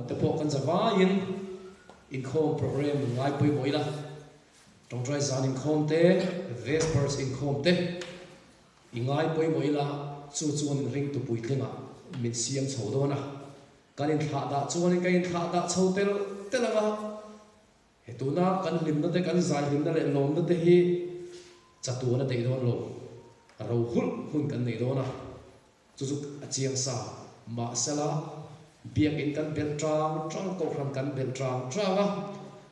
Te pawh kan za vaiin inkhawm program ngai pawimawh ila, tawngtai zan inkhawm te, Vespers inkhawm te i ngai pawimawh ila, chu chuan ringtu puitlingah min siam chho dawn a, kan inthlah dah chuanin kan inthlah dah chho tel tel ang a, he tuna kan hlimna te, kan zai hlimna leh lawmna te hi chatuan a daih dawn lo, ro hulh hun kan nei dawn a. Chu chu a chiang sa. Mahsela, biakinn kan belh tang tang, kohhran kan belh tang tang a,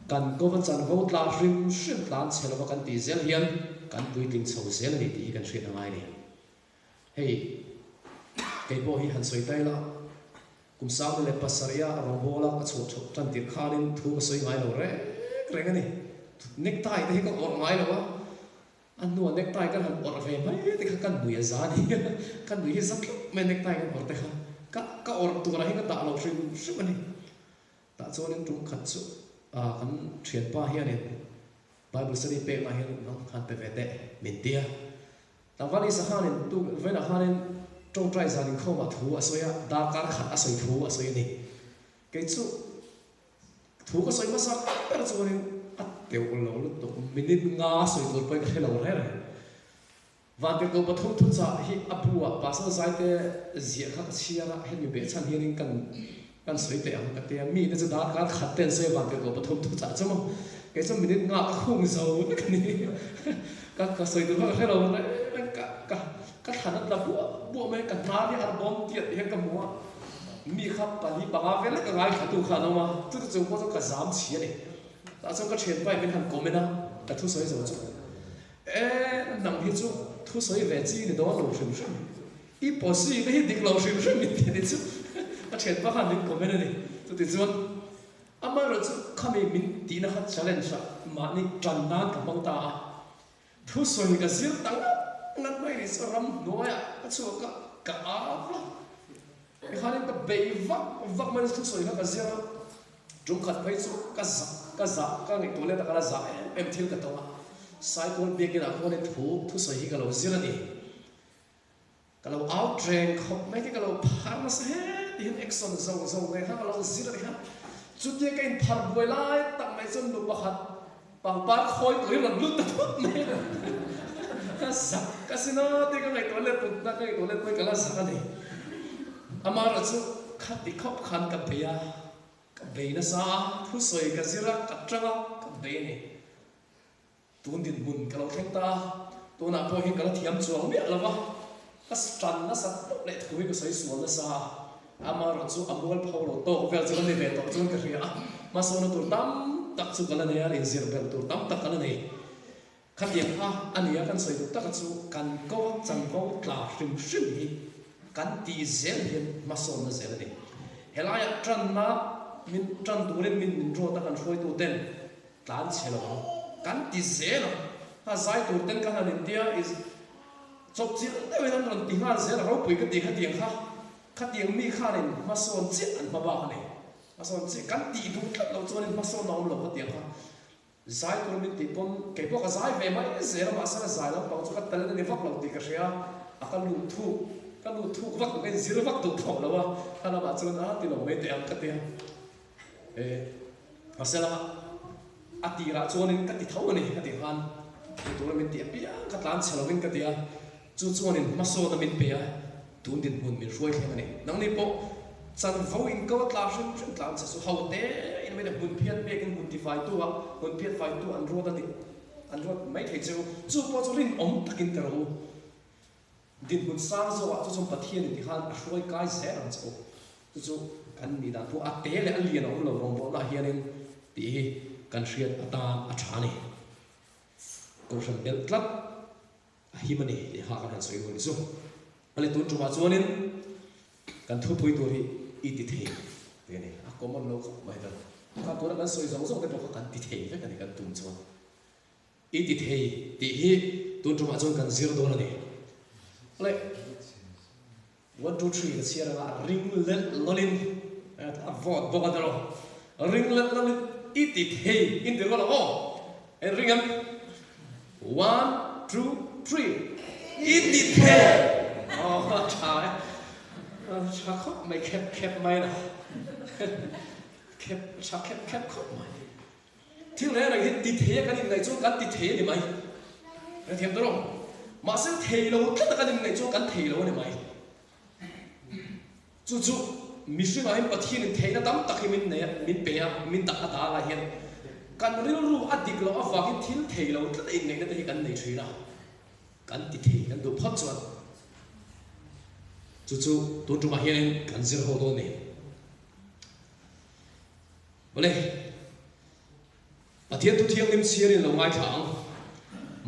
kan kova chanvo tla hrim hrim tlan chhe lova kan tih zel hian kan puitling chho zel a ni tih hi kan hriat a ngai a ni. Hei, kei pawh hi han sawi ta ila, kum 17 a rawngbawla ka chhuah chhoh tan tirh khanin thu ka sawi ngai lo reng reng a ni. Necktie te hi ka awrh ngai lo a. A hnuah necktie kan han awrh ve mai te kha ka nui a za a ni. Ka nui hi za thlawp mai necktie kan awrh te kha. Ka ka awrh turah hi ka dah lo hrim hrim a ni. Tah chuanin tum khat chu ah kan thianpa hianin Bible study pekna hian nang han pe ve teh min ti a. Tlangval Isa khanin tu vawiinah khanin tawngtai zan inkhawmah thu a sawi a, darkar khat a sawi thu a sawi a ni. Kei chu Thu ka sawi hmasa ber chuanin a teuh lo lutuk, minute nga sawi tur pawhin ka hre lo reng reng. Vantirhkoh pathum thuchah hi a bu ah Pastor Zaite ziah kha ka chhiar a, hemi behchhan hianin kan kan sawi teh ang ka ti a, mite chu darkar khat te an sawi a Vantirhkoh pathum thuchah chu maw, kei chuan minute nga ka khung zo vek a ni. Ka ka sawi tur kha ka hre lo reng reng, ka ka ka thlan a tla buah buah mai, ka hnar hi a bawm tiat hian ka hmu a. Mi kha pali panga vel lek a ngaithla tu kha an awm a, chuti chung pawh chuan ka zam chhi a ni. Tah chuan ka thianpa in min han comment a, ka thusawi zo chu, E, nang hi chu thusawi ve chi ni dawn lo hrim hrim, i posi te hi dik lo hrim hrim min ti a ni chu ka thianpa khan min comment a ni. Chuti chuan amaherawhchu khami min tihna kha challenge ah mahni tan nan ka hmang ta a, Thusawi ka zir ta ngat ngat mai ni chu ramhnuaiah ka chhuak a, ka au a, tikhanin ka bei vak vak mai ni chu thusawi kha ka zir a, tum khat phei chu ka zah ka zah ka ngaihtuah let a ka la zah em em thil ka tawng a, Saikawl biakinah khuanin thu thusawi hi ka lo zir a ni, ka lo au treng khawp mai te ka lo phar nasa he tihian action zawng zawng nen khan ka lo zir a ni kha, chutia ka inphar buai lai tak mai chuan nu pakhat pangpar khawi turin rawn lut ta thut mai a, ka zak ka sin a tih ka ngaihtuah let put na ka ngaihtuah let pawhin ka la zak a ni, amaherawhchu khati khawp khan ka bei a, ka bei nasa a, thusawi ka zir a, ka tang a, ka bei a ni. Tun dinhmun ka lo thleng ta a, tunah pawh hian ka la thiam chuang miah lo va, ka tan nasa tawp leh thu hi ka sawi sual nasa a, amaherawh chu a mual pho lo tawk vel chu ka ni ve tawh chuan ka hria a, hmasawnna tur tam tak chu ka la nei a, inzir belh tur tam tak ka la nei. Khatiang kha a nia kan sawi duh taka chu kan ko chanvo tla hrim hrim hi kan tih zel hian hmasawnna zel a ni. Helaiah tanna min tan turin min min ruat a kan hruaitu ten Tlan chhe lo ang kan ti zel ang, a zai tur ten ka han intia i chawp chilh deuhin an rawn ti nghal zel a, ropui ka ti khatiang kha, khatiang mi khanin hmasawn chiah an hma bak a ni, hmasawn chiah kan tih duh tlat loh chuanin hmasawn a awm lo khatiang kha, zai tur min tih pawn kei pawh ka zai ve mai zel a, mahse a zai lampang chu ka talent a ni vak lo tih ka hria, a ka lut thuk ka lut thuk vak duh ka inzir vak duh tawh lo a, kha lamah chuan a ti lo mai teh ang ka ti a. Mahsela a tirah chuanin ka ti tho a ni ka tih khan ti tura min ti apiang ka tlan chhe lovin ka ti a, chu chuanin hmasawn a min pe a, tun dinhmun min hruai thleng a ni. Nangni pawh chanvo inko a tla hrim hrim tlan chhe chu ho te in mai hmun phiat biakin hmun tifaitu ah hmun phiat faitu an ruat a ni an ruat mai thei cheu, chu pawh chu rinawm takin ti rawh u. Dinhmun sang zawkah chu chuan Pathian in tikhan a hruai kai zel ang che u. Chu chu kan nih dan pawh a te leh a lian a awm lo rawngbawlnaah hianin tih hi kan hriat atan a tha a ni. Kohhran belh tlat a him a ni tih kha kan han sawi dawn ni chu. A le tun tumah chuanin kan thupui tur hi i ti thei tih a ni. A common lo khawp mai ta. Kha tuna kan sawi zawng zawng te pawh kha kan ti thei vek a ni kan tum chuan. I ti thei tih hi tun tumah chuan kan zir dawn a ni. Awle, one two three ka chhiar anga a ring lelh lawlin a vote bawk a tiraw. Ring lelh lawlin i ti thei in ti rual ang aw. En ring em? One two three i ti thei! Aw a tha e, a tha khawp mai khep khep mai na. Khep tha khep khep khawp mai. Thil reng reng hi ti thei a kan inngaih chuan kan ti thei a ni mai. Kan thiam dawn aw. Mahse thei lo tlat a kan inngaih chuan kan thei lo a ni mai. Chu chu mihringah hian Pathianin theihna tam tak hi min nei a, min pe a, min dah a dah lai hian kan rilru a dik loh avangin thil thei lo tlat a inngaihna te hi kan nei thin a. Kan ti thei kan duh phawt chuan chu chu tun tumah hianin kan zir ho dawn ni. Awle, Pathian thu thianghlim chhiarin lo ngaithla ang.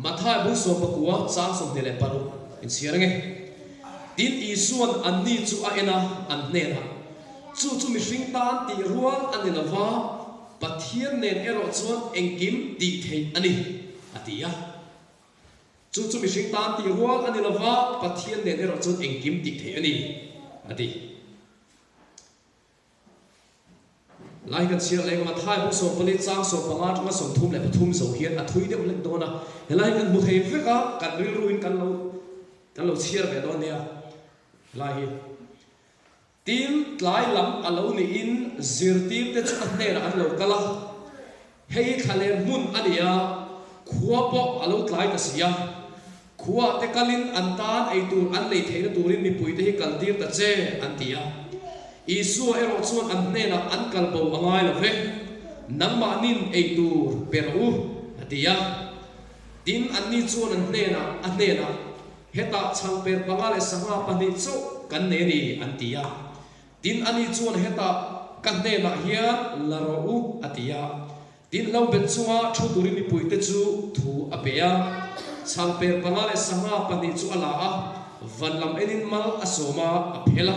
Matthai bung 19 chang 26 in chhiar ange. Tin, Isua'n anni chu a en a, an hnenah, Chu chu mihring tan tih rual a ni lo va, Pathian nen erawh chuan engkim tih theih a ni, a ti a. Chu chu mihring tan tih rual a ni lo va, Pathian nen erawh chuan engkim tih theih a ni, a ti. Lai kan chhiar leh engemaw Thai bung 14 chang 15 atanga 33 zo hian a thui deuh hlek dawn a, helai hi kan hmu thei vek a, kan rilruin kan lo kan lo chhiar ve dawn nia helai hi. Tin, tlai lam a lo niin zirtirte chu a hnenah an lo kal a, Hei hi thlalem hmun a ni a, khua pawh a lo tlai ta si a. Khuaah te kalin an tan ei tur an lei theihna turin mipuite hi kal tir ta che, an ti a. Isua erawh chuan an hnenah an kal bo a ngai lo ve, nangmahnin ei tur pe rawh u, a ti a. Tin, anni chuan an hnenah a hnenah, Hetah chhangper panga leh sangha pahnih chauh kan nei a ni, an ti a. Tin, ani chuan hetah ka hnenah hian la rawh u, a ti a. Tin, lo bet chunga thu turin mipuite chu thu a pe a. Chhangper panga leh sangha pahnih chu a la a, van lam enin mal a sawm a, a phel a.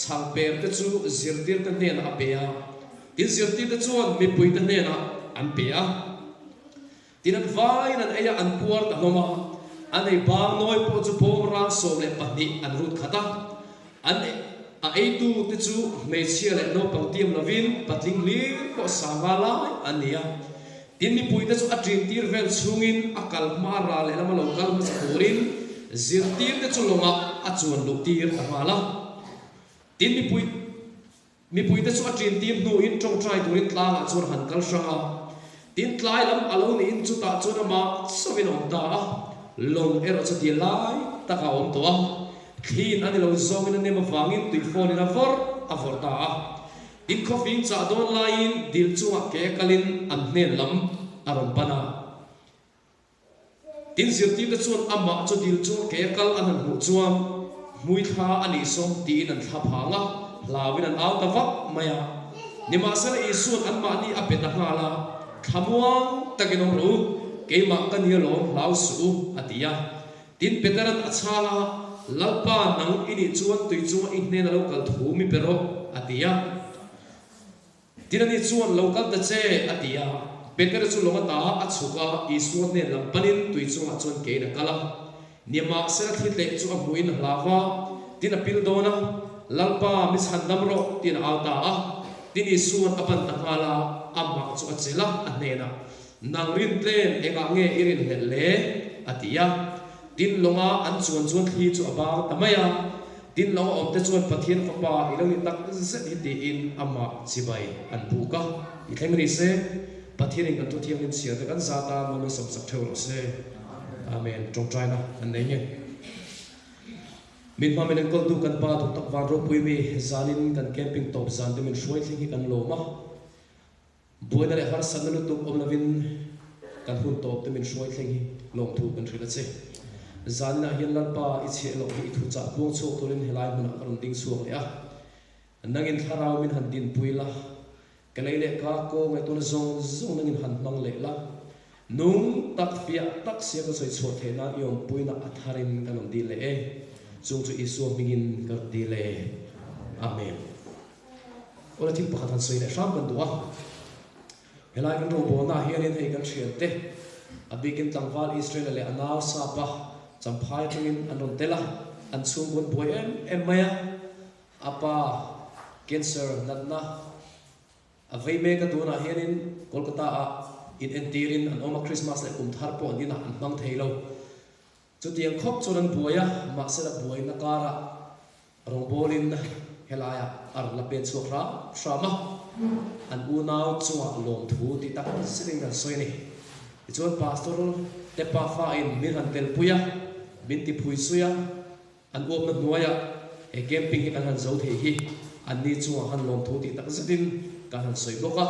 Chhangper te chu zirtirte hnenah a pe a. Tin, zirtirte chuan mipuite hnenah an pe a. Tin, an vaiin an ei a, an puar ta hlawm a. An ei bang nawi pawh chu bawm rang 12 an rut khat a. An a eitu te chu hmeichhia leh naupang tiam lovin patling hlir pawh sanga lai an ni a. Tin, mipuite chu a ṭin tir vel chhungin a kal hma ral lehlam a lo kal hmasa turin zirtirte chu lawngah a chuan luh tir ta nghal a. Tin, mipui. Mipuite chu a ṭintir hnuin ṭawngṭai turin tlangah chuan a han kal hrang a. Tin, tlai lam a lo niin chutah chuan amah chauhin a awm ta a, lawng erawh chu ti lai tak a awm tawh a. Thliin a ni lo zawngin a nem avangin tui fawnin a vawrh a vawrh ta a. Tin, khawfing chah dawn laiin dil chungah ke kalin an hnen lam a rawn pan a. Tin, zirtirte chuan amah chu dil chu ke kal an han hmuh chuan hmui thla a nih sawm tiin an thla phang a, hlauin an au ta vak mai a. Nimahsela Isua'n anmahni a pe ta nghal a, Thlamuang takin awm rawh u, keimah ka ni alawm hlau suh u, a ti a. Tin, Petera'n a chhang a, Lalpa, nang i nih chuan tui chunga i hnen a lo kal thu mi pe rawh, a ti a. Tin ani chuan, Lo kal ta che, a ti a. Petera chu lawng ata a chhuk a, Isua hnen lam panin tui chungah chuan kein a kal a. Nimahsela thli tleh chu a hmuhin a hlau va, tin a pil dawn a, Lalpa, mi chhan dam rawh, tiin a au ta a. Tin Isua'n a pan ta nghal a, amah chu a chelh a, a hnenah, Nang rin tlem, engah nge i rinhlelh le? a ti a. Tin lawnga an chuan chuan thli chu a bang ta mai a. Tin lo a awmte chuan Pathian Fapa i lo ni tak zet hi tiin amah chibai an buk a. I thleng ni se, Pathianin kan thu thianghlim chhiarte kan zat a, mawlna sawmsak theuh rawh se. Amen. Tawngtaina an nei nge. Min hma min enkawltu kan Pa duh tak van ropui mi, zanin kan camping tawp zan te min hruai thleng hi kan lawm a. Buaina leh harsatna lutuk awm lovin kan hun tawp te min hruai thleng hi lawmthu kan hrilh a che. Zaninah hian Lalpa i chhiah loh hi i thu chah puang chhuak turin helai hmunah ka rawn ding chhuak leh a. Nangin thlarau min han dinpui la, ka lei leh ka kaw ngaihtuahna zawng zawng nangin han hmang leh la. Nung tak fiah tak sia ka sawi chhuah theih nan i awmpuina a tharin kan rawn dil leh e. Chung chu Isua hmingin ka rawn dil e. Amen. Awle thil pakhat han sawi leh hram kan duh a, helai kan rawngbawlna ah hianin hei kan thiante a bikin tlangval Israel-a leh a nau Sapa Champhai atangin an rawn tel a, an chhungkaw an buai em em mai a, a pa cancer natna a vei mek a tunah hianin Kolkata ah in entirin an awm a, Christmas leh kum thar pawh an inah an hmang thei lo. Chutiang khawp chuan an buai a, mahsela buaina karah rawngbawlin. Helaiah a rawn la pen chhuak hram hram a, an unau chungah lawmthu tih tak zetin kan sawi a ni. Tichuan Pastor te pafa in min han telpui a, min ti phui sui a, an uapna hnuaiah he camping hi kan han zo thei hi anni chungah han lawmthu tih tak zetin kan han sawi bawk a.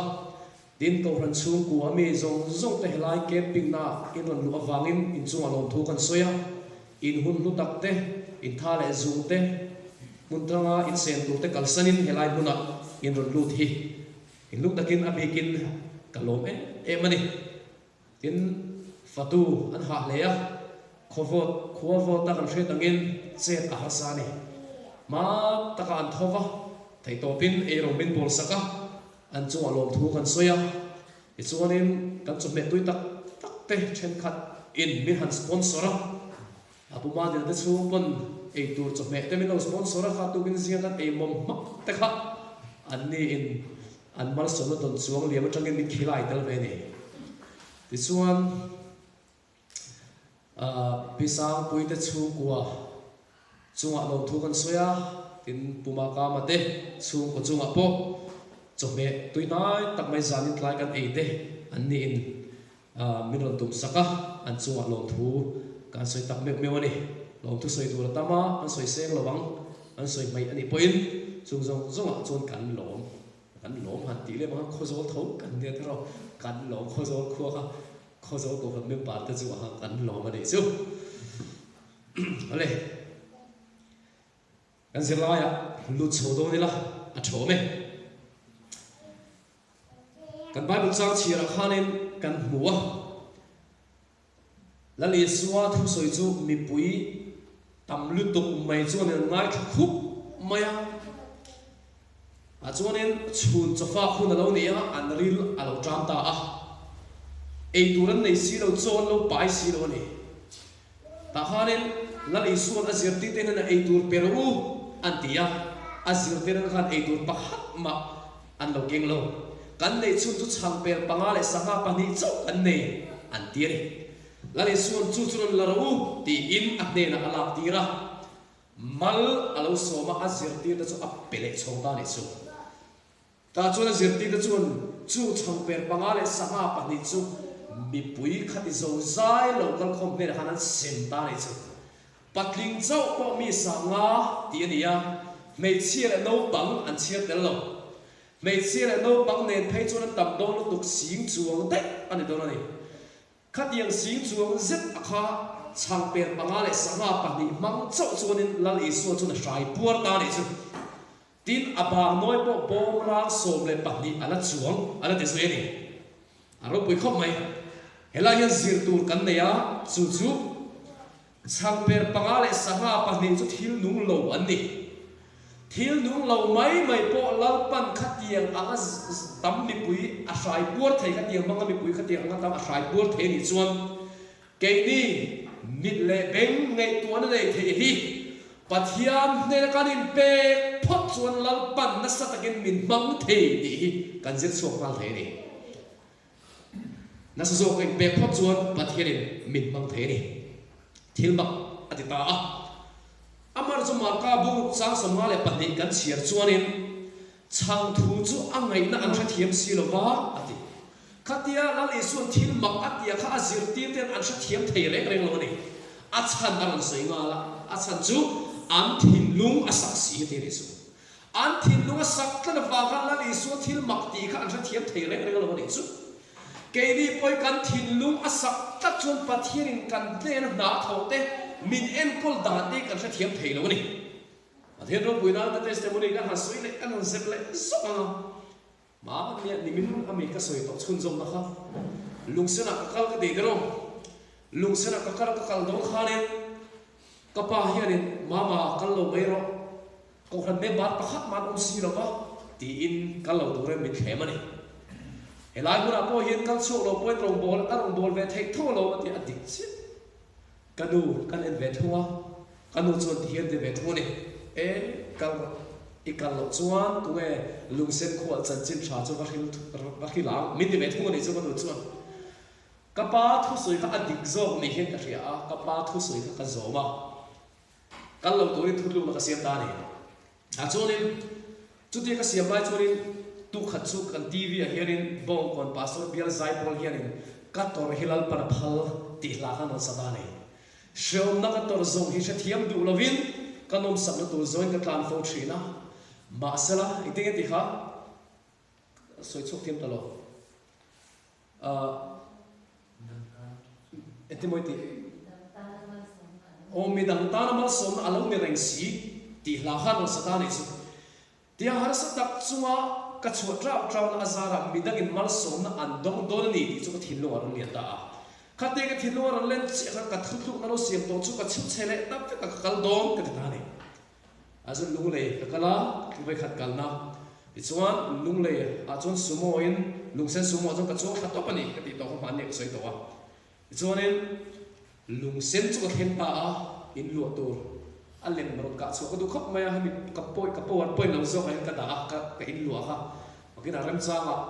Tin, Kohhran chhungkua mi zawng zawng te helai camping na in rawn luh avangin in chungah lawmthu kan sawi a, in hun hlu tak te, in tha leh zung te, hmun tanga in sen tur te kalsanin helai hmunah in rawn lut hi in luk takin a bikin ka lawm em em a ni. Tin, fatu an hah hle a, khawvawt, khua vawt a kan hriat angin chet a harsa a ni. Hma takah an tho va, theihtawpin eirawng min bawl sak a, An chungah lawmthu kan sawi a, tichuanin kan chawhmeh tui tak tak te thenkhat in min han sponsor a, a pu Madina te chhung pawn ei tur chawhmeh te min lo sponsor a, kha tukin zinga kan ei mawm hmak te kha an ni in an malsawmna dawn chuang liam atangin min khilai tel ve a ni. Tichuan Pi Sangpui te chhungkua chungah lawmthu kan sawi a, tin Pu Makama te chhungkaw chungah pawh chawhmeh tui hnai tak mai zanin tlai kan ei te an niin min rawn tum sak a, an chungah lawmthu kan sawi tak meuh meuh a ni. Lawmthu sawi tur a tam a, kan sawi seng lo ang, kan sawi hmaih a nih pawhin chung zawng zawngah chuan kan lawm. Kan lawm han tih lem ang a, Khawzawl tho kan nia tiraw, kan lawm Khawzawl khua kha Khawzawl Kohhran member te chu aha kan lawm a nih chu. Awle, kan zirlaiah lut chho dawn ila a thawm e. Kan Bible chang chhiarah khanin kan hmu a. Lal Isua thusawi chu mipui tam lutuk mai chuan an ngaithla khup mai a. Ah chuanin chhun chawfak hun a lo ni a, an ril a lo ṭam ta a. Ei tur an nei si lo, chaw an lo pai si lo a ni. Tah khanin Lal Isua'n a zirtirte hnenah ei tur pe rawh u an ti a, a zirtirna khan ei tur pakhat mah An lo keng lo. Kan neih chhun chu chhangpel panga leh sangha pahnih chauh kan nei, an ti a ni. Lal Isua'n chu chu rawn la rawh u, tiin a hnenah a lak tir a. Mal a lo sawm a, a zirtirte chu a pe leh chhawng ta a nih chu. Tah chuan a zirtirte chuan chu chhangpel panga leh sangha pahnih chu mipui khati zo zai lo kalkhawm hnenah khan an sem ta a nih chu. Patling chauh pawh mi sanga tih a ni a, hmeichhia leh naupang an chhiar tel lo. Hmeichhia leh naupang nen phei chuan an tam dawn lutuk sing chuang daih a ni dawn a ni. Khatiang sing chuang zet a kha chhangper panga leh sangha pahnih hmang chauh chuanin Lal Isua chuan a hrai puar ta a nih chu. Tin, a bang nawi pawh bawm rang 12 a la chuang a la ti zui a ni. A ropui khawp mai. Helai hian zir tur kan nei a, chu chu chhangper panga leh sangha pahnih chu thil nung lo an ni. Thil nung lo mai mai pawh Lalpan khatiang anga tam mipui a hrai puar thei, khatiang hmanga mipui khatiang anga tam a hrai puar thei a nih chuan Keini mit leh beng ngaihtuahna nei theih hi Pathian hnena kan inpek phawt chuan Lalpan nasa takin min hmang thei tih hi kan zir chhuak nghal thei a ni. Nasa zawk ka inpek phawt chuan Pathianin min hmang thei a ni. Thil mak a ti ta a. Amar chu Marka bu chang 52 kan chhiar chuanin Chhang thu chu a ngaihna an hrethiam si lo va, a ti. Khatia Lal Isua'n thil mak a tia kha a zirtir ten an hrethiam thei reng reng lo a ni. A chhan a rawn sawi nghal a, a chhan chu an thinlung a sak si a ti a ni chu. An thinlung a sak tlat avang khan Lal Isua thil mak tih kha an hrethiam thei reng reng lo a ni chu. Keini pawhin kan thinlung a sak tlat chuan Pathianin kan hnena hna a thawh te, min enkawl dan te kan hrethiam thei lo a ni. Pathian ropui nan ka testimony kan han sawi leh kan han zep leh zawk ang a, mahnia nimin a mi ka sawi tawh chhunzawmna kha lungsenah ka kal ka ti der aw, lungsenah ka kal ka kal dawn khanin ka pa hianin mama kal lo mai rawh, kohhran member pakhat man awm si lo va tiin kal lo turin min thlem a ni. Helai hmunah pawh hian kal chhuak lo pawhin rawngbâwl a rawngbâwl ve theih tho alawm a ti a dik chiah. Ka nu kan en ve thung a, ka nu chuan tihian ti ve thung a ni, E, kal rawh, i kal loh chuan tunge lungsen khual chanchin tha chu va hril va hril ang, min ti ve thung a nih chu ka nu chuan. Ka pa thusawi kha a dik zawk ni hian ka hria a, ka pa thusawi kha ka zawm a, kal lo turin thutlukna ka siam ta a ni. Ah chuanin chutia ka siam lai chuanin tukhat chu kan TV ah hianin Bawngkawn Pastor Bial Zaipawl hianin ka tawrh hi Lalpan a phal tih hla kha an rawn sa ta a ni. Hreawmna ka tawrh zawng hi hrethiam duh lovin ka nawmsakna tur zawngin ka tlan fo thin a, mahsela engtin nge tih kha sawi chhuak thiam ta lo. Ahh engtin maw i tih? Aw midang tana malsawmna a lo ni reng si tih hla khan rawn sa ta a nih chu. Tia harsa tak chunga ka chhuah trau trauna a zarah midangin malsawmna an dawng dawn a ni tih chu ka thinlung a rawn lian ta a. Khatia ka thinlung a rawn len chiah kha ka thuthlukna lo siam tawh chu ka chhu chhe leh ta vek a, ka kal dawn ka ti ta a ni. A zun lunglei ka kal a, vawikhat kalna tichuan lunglei ah chuan sumo in lungsen sumo ah chuan ka chuang thla tawp a ni ka tih tawh kha hmanni ah ka sawi tawh a. Tichuanin lungsen chu ka thleng ta a, in luah tur a lem rawn kah chhuah ka duh khawp mai a, hemi ka pawi ka power point lo zawk ah hian ka dah a, ka ka in luah kha pakin a remchang ah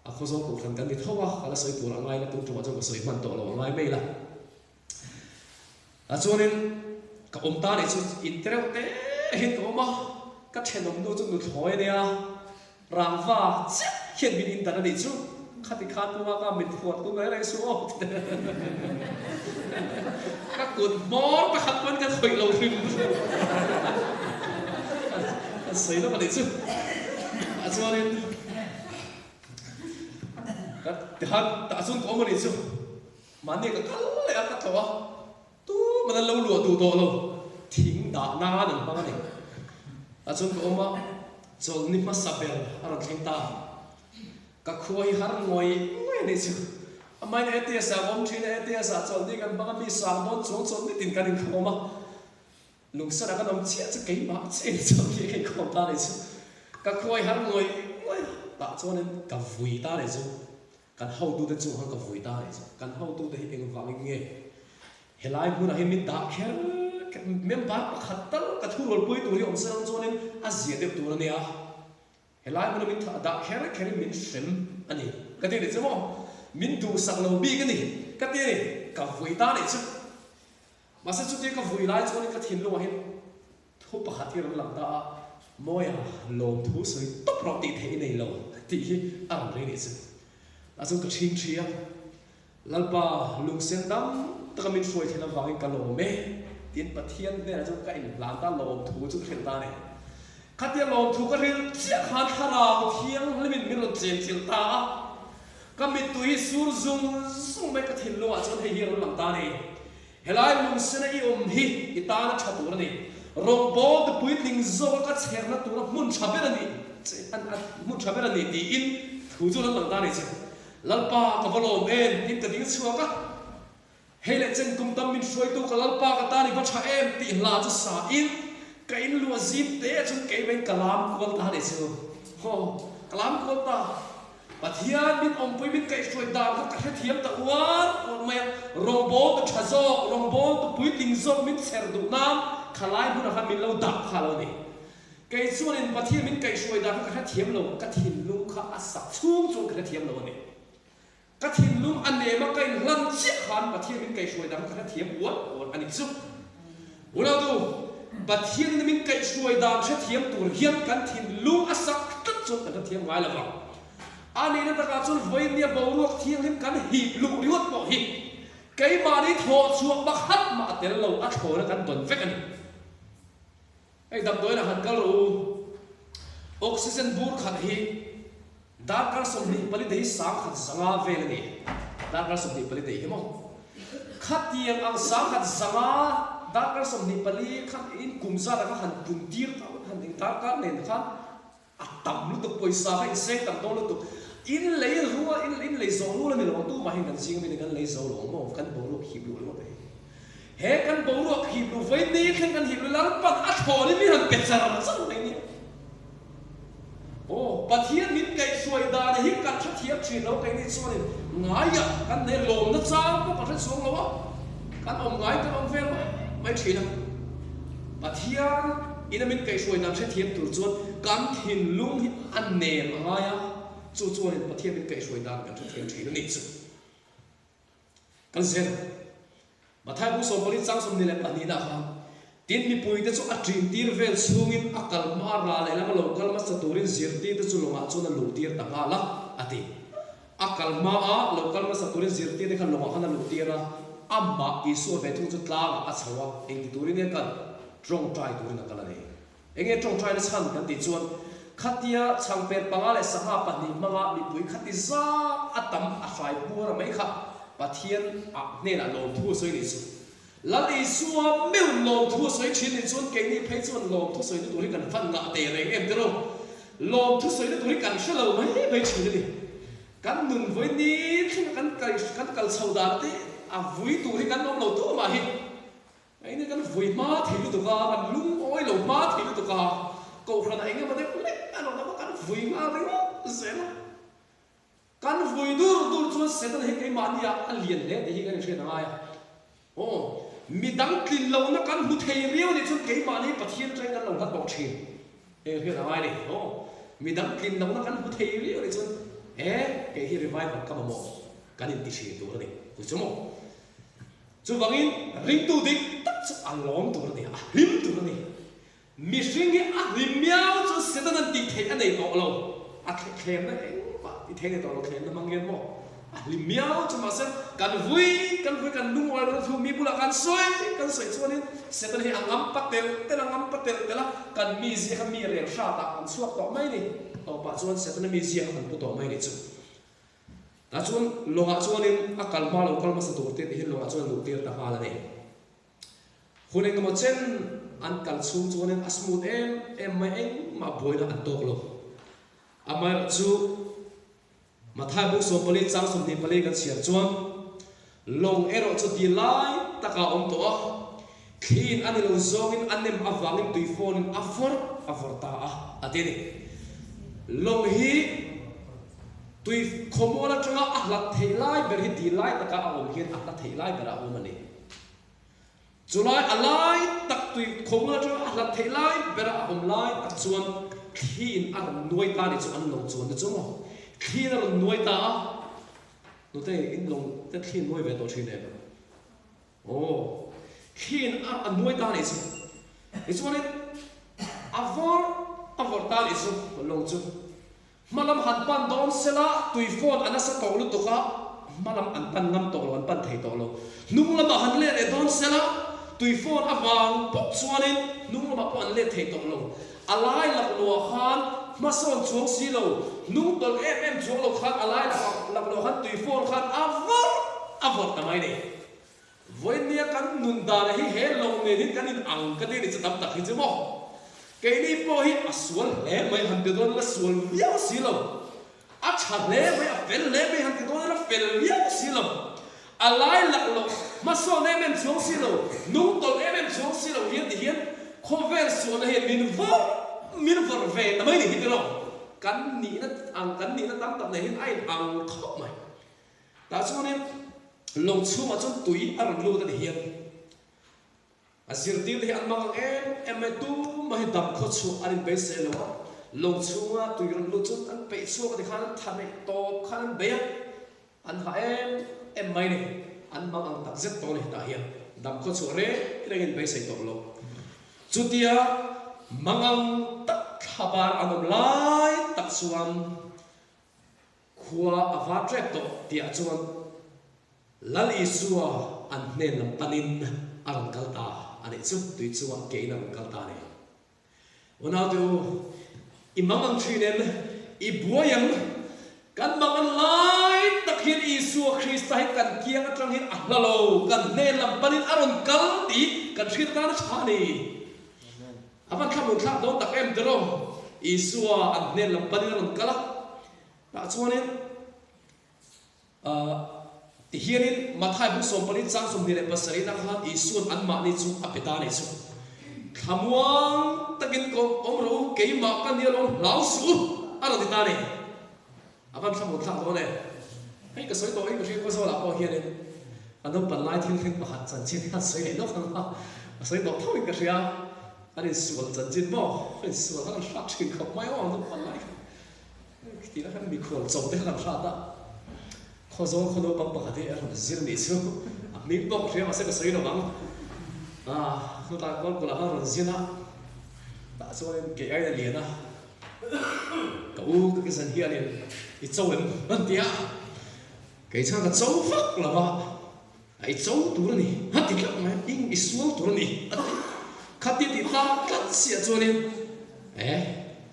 a khawzawl kohhran kan ni tho a, ka la sawi tur a ngai la tun tumah chuan ka sawi hman tawh lo a ngai mai la. A chuanin ka awm ta nih chu in tereuh te hian ka awm a, ka thenawm nu chu nuthlawi a nia, rangva chiah hian min in dan a nih chu, khati khan pu Ngaka min phuar tum reng reng suh aw ti te ka kut hmawr pakhat pawn ka khawih lo hrim hrim a sawi lawk a nih chu. A chuanin ka tikhan tah chuan ka awm a nih chu. Mahni ka kal leh a, ka tlawh a, tuman an lo luah duh tawh lo, thing dah nan an hmang a ni. A chuan ka awm a, chawlhni hmasa ber a rawn thleng ta. Ka khua hi har ngawih ngawih a nih chu. Amahin ATS ah ka awm thin a, ATS ah chawlhni kan hmang a, mi sang dawn chuang chawlhni tin kan inkhawm a. Lungsana kan awm chiah chu keimah chiah in chawlhni ka inkhawm ta a nih chu. Ka khua hi har ngawih ngawih a, tah chuanin ka vui ta a nih chu. Kan hotute chu han ka vui ta a nih chu. Kan hotute hi engvangin nge helai hmunah hian min dah kher kher, member pakhat tal ka thurualpui tur hi awm se lang chuanin a zia deuh tur a nia. Helai hmuna min dah kher kherin min hrem a ni ka ti a nih chu maw? Min duhsak lo bik a ni ka ti a ni, ka vui ta a nih chu. Mahse chutia ka vui lai chuanin ka thinlungah hian Thu pakhat hi a rawn lang ta a, Mawia lawmthu sawi tawp rawh tih theih i nei lo tih hi a rawn rei nih chu. Tah chuan ka ṭhing ṭhi a, Lalpa lungsen dam taka min hruai theih avangin ka lawm e tiin Pathian hnenah chuan ka inhlan ta, lawmthu chu ka hrilh ta a ni. Khatia lawmthu ka hrilh chiah khan thlarau thianghlimin min rawn chenchilh ta a, ka mittui hi sur zung zung mai ka thinlungah chuan hei hi a rawn lang ta a ni. Helai lungsena i awm hi i tana tha tur a ni. Rawngbâwl te puitling zawka ka chherna tura hmun tha ber a ni, hmun tha ber a ni tiin thu chu an lang ta a ni che. Lalpa ka va lawm em tiin ka ding chhuak a. Hei leh chen kum tam min hruaitu ka Lalpa ka tan i va tha em tih hla chu sa in ka in luah zim te chuan keimah in ka lam kual ta a ni chu. Haw, ka lam kual ta. Pathian min awmpui min kaihhruai dan kha ka hrethiam ta uar uar mai a, rawngbâwl tu ṭha zawk, rawngbâwl tu puitling zawk min chher duh nan khalai hmunah khan min lo dah kha lo ni. Kei chuanin Pathian min kaihhruai dan kha ka hrethiam lo, ka thinlung kha a sak chhung chuan ka hrethiam lo a ni. Ka thinlung a nem a ka inhlan chiah khan Pathian min kaihhruai dan kha ka hrethiam uar uar a ni chu. Unautu, Pathianin min kaihhruai dan hrethiam tur hian kan thinlung a sak tlat chuan kan hrethiam ngai lo vang. A nihna takah chuan vawinia boruak thianghlim kan hip luh ringawt pawh hi keimahni thawhchhuah pakhat mah a tel lo, a thlawna kan dawn vek a ni. Hei damdawiin a han kal rawh u. Oxygen bur khat hi darkar 24 dei 1100 vel a ni. Darkar 24 dei hi maw? Khatiang ang 1100 darkar 24 khan in kum zat ah kha han pun tir ta han ding darkar nen khan a tam lutuk pawisa kha in seng tam dawn lutuk. In lei rual in lei zawh rual a ni lo ang tumah hian kan zing ami kan lei zo lo ang maw? Kan boruak hip luh ringawt a hi. He kan boruak hip luh vawi ni thleng kan hip luh Lalpan a thlawn in min han pe char char mai nia. Aw, Pathian min kaihhruai dan hi kan hrethiam thin lo keini chuanin ngaiah kan nei lawmna chang pawh kan hre chhuang lo a, kan awm ngai kan awm vel mai mai thin a. Pathian ina min kaihhruai dan hrethiam tur chuan kan thinlung hi a nem a ngai a, chu chuanin Pathian min kaihhruai dan kan hrethiam thin a nih chu. Kan zel. Matthai bu 14 chang 22 ah khan. Tin, mipuite chu a ṭintir vel chhungin a kal hma a ral lehlam a lo kal hmasa turin zirtirte chu lawngah chuan a luhtir ta nghal a, a ti. A kal hma a lo kal hmasa turin zirtirte kha lawngah khan a luhtir a, amah Isua ve thung chu tlangah a chho a, engti turin nge kal? Ṭawngṭai turin a kal a ni. Enge ṭawngṭaina chhan kan tih chuan khatia chhangpet panga leh sangha pahnih hmanga mipui khati zat a tam a hrai puar mai kha Pathian ah hnenah lawmthu a sawi nih chu. Lal Isua meuh lawmthu a sawi thin nih chuan keini phei chuan lawmthu sawina tur hi kan van ngah teh reng em tiraw? Lawmthu sawina tur hi kan hre lo mai mai thin a ni. Kan nun vawi ni thleng a kan kan kal chho dan te a vui tur hi kan awm lo tu mah hi. Engin kan vui hma thei lutuk a, kan lungawi lo hma thei lutuk a, kohhranah eng emaw deuh lek a rawn awm a, kan vui nghal ringawt zel a. Kan vui dur dur chuan Satan hi keimahni ah a lian hle tih hi kan inhriat a ngai a. Aw, midang tlin lohna kan hmu thei riau nih chuan keimahni Pathian atangin kan lo hlat bawk thin. Hei hriat a ngai a ni. Aw, midang tlin lohna kan hmu thei riau nih chuan he kei hi revival ka mamawh kan inti thin tur a ni. Chu chu maw? Chuvangin ringtu dik tak chu a lawm tur a ni, a hlim tur a ni. Mihring hi a hlim miau chu Satan an tih theih a nei tawh lo, a thlemna engmah tih theih a nei tawh lo, thlemna hmang hian maw a hlim miau chu mahse kan vui, kan vui kan lungawi lohna thu mi bulah kan sawi, kan sawi chuanin Satan hi a ngam pa tel tel a, ngam pa tel tel a, kan mizia kha mi rel hratah kan chhuak tawh mai ni, tawpah chuan Setana mizia kha kan pu tawh mai ni chu. Tah chuan lawngah chuanin a kal hma lo kal hmasa tur te tih hi lawngah chuan luh tir ta nghal a ni. Hun engemaw chen an kal chhung chuanin a smooth em em mai engmah buaina an tawk lo. Amaherawh chu Mathai buk 14 chang 24 kan chhiar chuan lawng erawh chu ti lai takah a awm tawh a, thliin a ni lo zawngin a nem avangin tui fawnin a vawrh a vawrh ta a, a ti a ni. Lawng hi Tui khawmual atanga a hlat theih lai ber hi dil lai taka a awm hian a hla theih lai berah a awm a ni. Chulai a lai tak tui khawmual atanga a hlat theih lai bera a awm lai tak chuan thliin a rawn nuai ta ni chu an lo chuan te chu maw? Thliin a rawn nuai ta a, nute in lo te thliin nuai ve tawh thin em? Aw, thliin a nuai ta ni chu. Tichuanin a vawrh a vawrh ta ni chu lawng chu. Hmalam han pan dawn sela, tui phone a nasa tawh lutuk a, hmalam an pan ngam tawh lo, an pan thei tawh lo. Hnung lamah han let leh dawn sela, tui phone avang pawh chuanin hnung lamah pawh an let thei tawh lo. A lai laklawh khan hmasawn chuang si lo, hnung tawlh em em chuang lo khan a lai laklawh khan tui phone khan a vawrh a vawrh ta mai ni. Vawinia kan nun dan hi he lo nen hin kan in ang ka ti ni chu tam tak hi chu maw. Keini pawh hi a sual hle mai han ti dawn ila sual viau si lo. A tha hle mai a fel hle mai han ti dawn ila fel viau si lo. A lai lak loh hmasawn em em chuang si lo, nung tawlh em em chuang si lo hian ti hian khawvel sualna hian min vawrh min vawrh ve ta mai ni hi tiraw. Kan nihna ang kan nihna tam tak nen hian a in ang khawp mai. Tah chuanin lawng chhungah chuan tui a rawn lut a ni hian a zirtirte hi an mang ang em em mai, tumah hi dam khaw chhuah an inbeisei lo a, lawng chhunga tui rawn lut chuan an peih chhuak a ti khan an tha neih tawp khan an bei a, an ha em em mai ni, an mang ang tak zet tawh a ni hetah hian dam khaw chhuah reng reng inbeisei tawh lo. Chutia mang ang tak thlabar an awm lai tak chuan Khua a va trek tawh tihah chuan Lal Isua an hnen lam panin a rawn kal ta a nih chu, tui chungah kein a rawn kal ta a ni. Unaute u, i mang ang thin em? I buai ang? Kan mang an lai tak hian Isua Krista hi kan kiang atang hian a hla lo, kan hnen lam panin a rawn kal tih kan hriat atan a tha a ni. A van thlamun thlak dawn tak em tiraw? Isua an hnen lam panin a rawn kal a, tah chuanin ahh tihianin Mathai bu 14 chang 27 na khan Isua'n anmahni chu a pe ta a nih chu. Thlamuang takin ka awm rawh u, keimah ka nia lawm hlau suh u a rawn ti ta a ni. A van thlamun thlak dawn e. Hei ka sawi tawh in ka hria Khawzawlah pawh hianin a naupan lai thil thleng pakhat chanchin hian sawi leh lawk ang a, a sawi tawh tho in ka hria. Kan insual chanchin maw? Kan insual kha kan hrat thin khawp mai aw naupan lai kha. Tih khan mikhual chaw te kha kan hrat a. Khawzawl khaw naupang pakhat hi a rawn zir nih chu a hming pawh ka hria mahse ka sawi lo ang. Chutah kawlkulh ah khan rawn zin a, tah chuanin kei aiin a lian a, ka u ka kizan hianin i cho em an ti a, kei chuan ka cho vak lo va, a i cho tur a ni a ti tlat mai, ing i sual tur a ni a ti, khati tih tak tlat siah chuanin e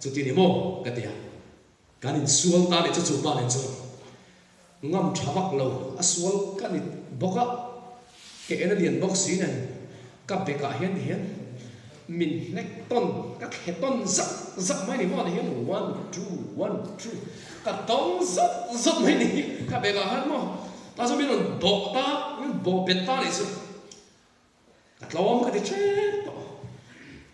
chuti ni maw ka ti a. Kan insual ta leh chu chu pa nen chuan ngam tha vak lo, a sual ka ni bawk a, ke en a lian bawk si nen ka bekah hian ti hian min hnek tawn, ka thle tawn zak zak mai ni maw ti hian one two one two ka tawng zat zat mai ni ka bekah khan maw ta chu min rawn bawh ta, min bawh bet ta nih chu. Ka tlawm ka ti ṭep tawh,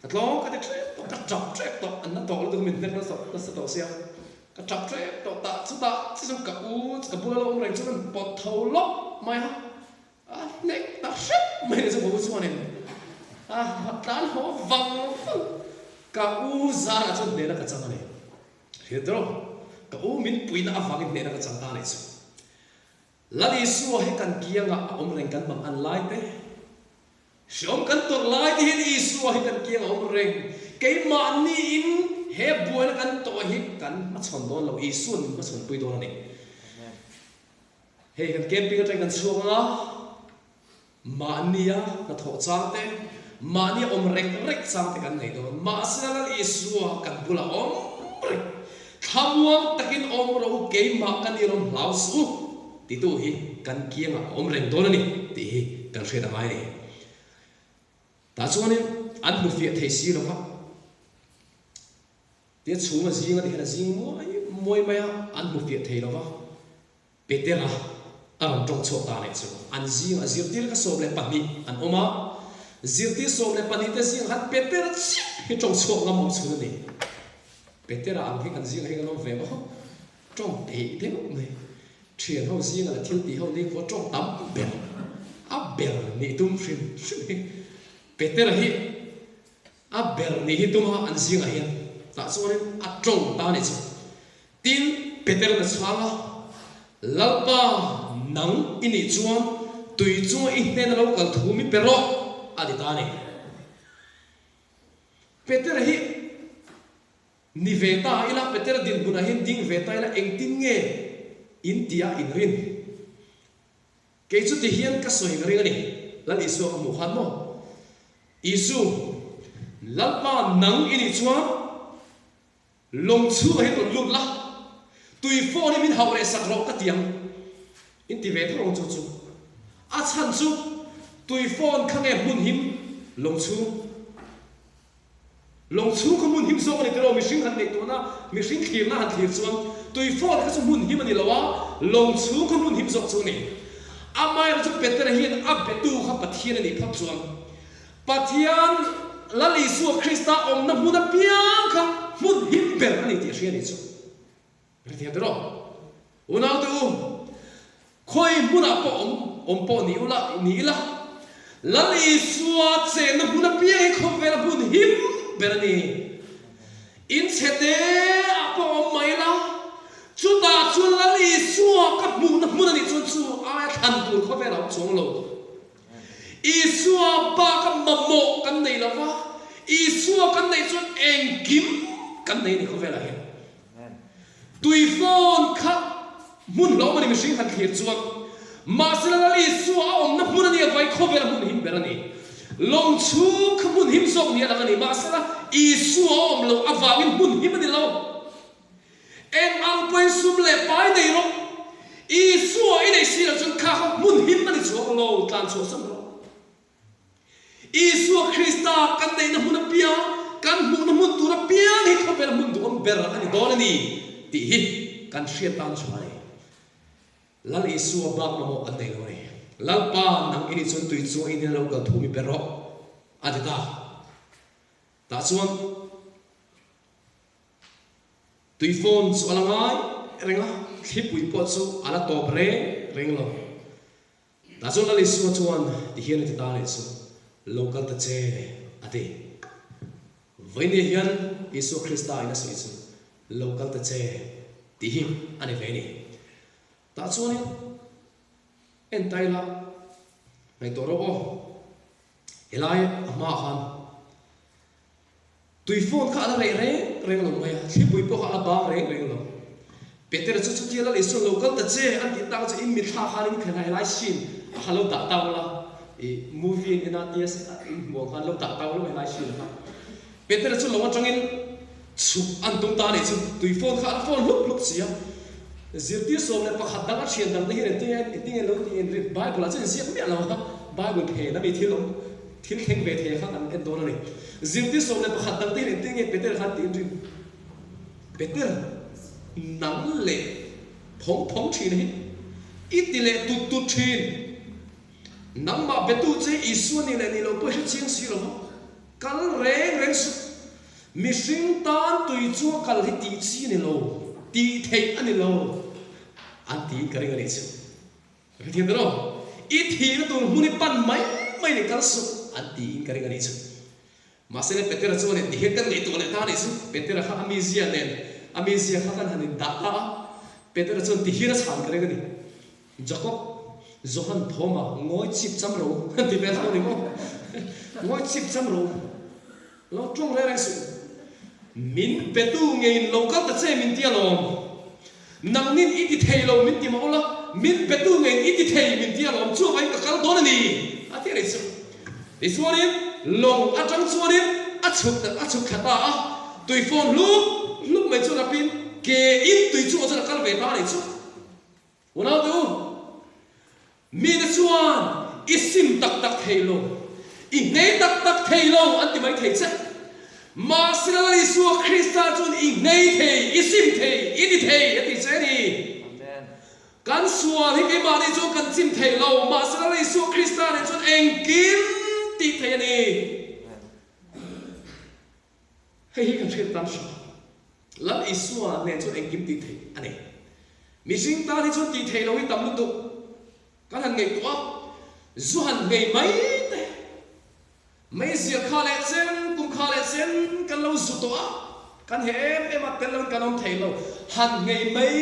ka tlawm ka ti ṭep tawh, ka ṭap ṭep tawh, an na tawh lutuk min hnek nasa nasa tawh sia, ka ṭap ṭep tawh tah chutah chi chu ka u ka bula lo awm reng chu rawn pawt tho lawp mai a, a hnek ta hrep mai ni chu ka u chuanin a tlan haw vang vang, ka u zanah chuan hnehna ka chang a ni, hriat rawh ka u min puihna avangin hnehna ka chang ta a nih chu. Lal Isua hi kan kiangah a awm reng kan bang an lai te. Hreawm kan tawrh lai te hian Isua hi kan kiangah a awm reng. Keimahni in he buaina kan tawh hi kan hmachhawn dawn lo, Isua'n min hmachhawn pui dawn a ni. Hei kan camping atangin kan chhuak ang a, mahnia hnathawh chang te, mahnia awm rek rek chang te kan nei dawn. Mahse Lal Isua kan bulah awm reng. Thlamuang takin awm rawh u, keimah ka ni rawm hlau suh u titu hi kan kiangah a awm reng dawn a ni tih hi kan hriat a ngai a ni. Tah chuanin an hmu fiah thei si lo va, tia chhung a zing a ti hian a zing muai muai mai a, an hmu fiah thei lo va. Petera a rawn tawng chhuak ta leh chu an zingah zirtir ka 12 an awm a, zirtir 12 te zingah khan Petera chiah hi tawng chhuak ngam awm chhun a ni. Petera ang hi kan zingah hi kan awm ve maw? Tawng peih deuh mai. Thian ho zingah leh thil tih ho ni khaw tawng tam ber a ber nih tum hrim hrim hi Petera hi a ber nih hi tum a an zingah hian tah chuanin a tawng ta nih chu. Tin, Peter na chhang a, Lalpa, nang i nih chuan tui chunga i hnena lo kal thu mi pe rawh, a ti ta a ni. Peter hi ni ve ta ila, Peter dinhmunah hian ding ve ta ila, engtin nge in tia in rin? Kei chu ti hian ka sawi ka ring a ni, Lal Isua ka hmuh khan maw? Isu, Lalpa, nang i nih chuan, Lawng chhungah hian rawn lut la, tui phone hi min hauh reh sak rawh ka ti ang. In ti ve tho ang chu chu. A chhan chu tui phone kha nge hmun him lawng chhung. Lawng chhung kha hmun him zawk a ni tiraw mihring han neih tawhna mihring thlirna han thlir chuan tui phone kha chu hmun him a ni lo a, lawng chhung kha hmun him zawk chu a ni. Amaherawhchu chu Petera hian a betu kha Pathian a nih phawt chuan Pathian Lal Isua Krista awmna hmun apiang kha hmun him ber a ni tih a hria a nih chu. Hrethiam teh rawh. Unaute u, khawi hmunah pawh awm awm pawh ni ula ni ila, Lal Isua chenna hmun apiang hi khawvela hmun him ber a ni. In chhete ah pawh awm mai ila, chutah chuan Lal Isua ka hmuhna hmun a nih chuan chu aia thlan tur khawvelah awm chuang lo. Isua baka mamawh kan nei lo va, Isua kan neih chuan engkim kan nei a ni khawvelah hian. Tui fawn kha hmun hlauhawm a ni mihring han thlir chuan, mahse Lal Isua a awmna hmun a ni avai khawvela hmun him ber a ni. Lawng chhung kha hmun him zawk ni a lang a ni, mahsela Isua a awm loh avangin hmun him a ni lo. Eng ang pawhin sum leh pai nei rawh. Isua i neih si loh chuan kha kha hmun him a ni chhuak lo, tlan chhuah san rawh. Isua Krista kan neihna hmun apiang, kan hmuhna hmun tur apiang hi khawvel hmun duhawm ber a ni dawn a ni tih hi kan hriat tan tha a ni. Lal Isua bak mamawh kan nei lo a ni. Lalpa, nang i nih chuan tui chunga i hnena lo kal thu mi pe rawh, a ti ta. Tah chuan. Tui phone chu a la ngai reng a, thlipui pawh chu a la tawp reng reng lo. Tah chuan Lal Isua chuan ti hian a ti ta leh chu, Lo kal ta che, a ti. Vawinia hian Isua Krista in a sawi chu, Lo kal ta che, tih hi a ni ve a ni. Tah chuanin en ta ila, ngaihtuah rawh aw. Helai a hmaah khan tui phone kha a la reh reng reng lo mai a, thlipui pawh kha a la bang reng reng lo. Peter chu chutia Lal Isuan lo kal ta che an tih tak chu in mitthla khan in khen a, helai scene a kha lo dah tau la, ih movie an en a tia in hmuh ang khan lo dah tau lo helai scene kha. Peter chu lo atangin chhuk an tum ta a nih chu, tui phone kha a la phone hlup hlup si a. Zirtir 11 dang a thian dang te hian engtin engtin nge lo tih in rin? Bible ah chuan inziak miah lo a, Bible phen a mi thil awm thil thleng ve thei kha kan en dawn a ni. Zirtir 11 dang te hian engtin nge Peter khan tih in rin? Peter nang leh phawng phawng thin hi i ti leh tut tut thin. Nangmah betu che Isua ni leh ni lo pawh i hre chiang si lo va. Kal reng reng suh. Mihring tan tui chu a kal hi tih chi a ni lo, tih theih a ni lo an tiin ka ring a nih chu. Ka hrethiam ta lo. I thihna tur hmun i pan mai mai ni kal suh an tiin ka ring a nih chu. Mahse le Petera chuan in tihian kan ngaihtuah leh ta a nih chu. Petera kha a mizia nen a mizia kha kan han indah ta a. Petera chuan tihian a chhan ka ring a ni. Jakob, Johan Thoma ngawi chip cham ro an ti vel ho ni maw? Ngawi chip cham ro. Lo tawng reng reng suh. Min petu ngeiin lo kal ta che min ti alawm. Nangnin i ti thei lo min ti mah ula, min petu ngeiin i ti thei min ti alawm, chuvangin ka kal dawn a ni, a ti a nih chu. Tichuanin lawng atang chuanin a chhuk a chhuk thla ta a, tui fawn hlup hlup mai chu rapin ke in tui chungah chuan a kal ve ta a nih chu. Unau te u, mite chuan i sim tak tak thei lo, i hnei tak tak thei lo an ti mai thei che. Mahse Lal Isua Krista chuan i hnei thei, i sim thei, i ti thei a ti che a ni. Kan sual hi keimahni chuan kan chim thei lo, mahse Lal Isua Krista nen chuan engkim tih thei a ni. Hei hi kan hriat tan hram. Lal Isua nen chuan engkim tih theih a nei. Mihring tan hi chuan tih theih loh hi tam lutuk. Kan han ngaihtuah a, zu han nghei mai te, meizial kha leh chen, kum kha leh chen kan lo zu tawh a, kan he em em a, tel loin kan awm thei lo. Han nghei mai